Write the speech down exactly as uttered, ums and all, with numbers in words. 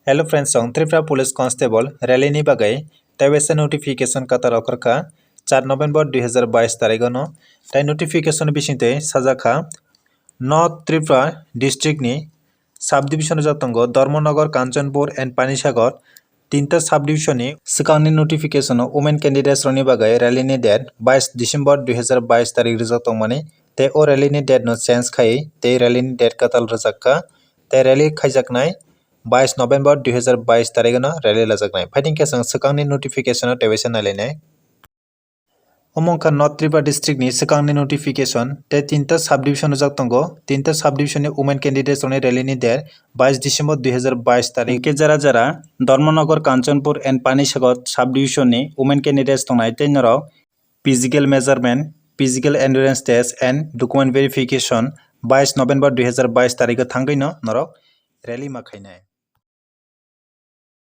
Hello friends, chwng Tripura Police Constable rally ni bagwi tei waisa notification kwtal okhorkha char November dui hazar bais tarikh ano. Tei notification bisingtwi sajakha North Tripura district ni subdivision rijak tongo Dharmanagar, Kanchanpur and Panisagar. Tinta subdivision ni swkangni notification o women candidates rokni bagwi rally ni date bais December dui hazar bais tarikh rijak tongmani, tei o rally ni date no change khai tei rally ni date kwtal rwjakha, tei rally khaijaknai bais November dui hazar bais tarikh no rally lajaknai. Phaithing khe chwng swkangni notification o tei waisa nailainai. Omo wngkha North Tripura district ni swkangni notification, tei tinta subdivision rijak tongo. Tinta subdivision ni women candidates rokni rally ni date bais December dui hazar bais tarikh. Hinkhe jara jara Dharmanagar, Kanchanpur and Panisagar subdivision ni women candidates tongnai tei norok physical measurement, physical endurance test and document verification bais November dui hazar bais tarikh o thangwi no norok rally ma khainai.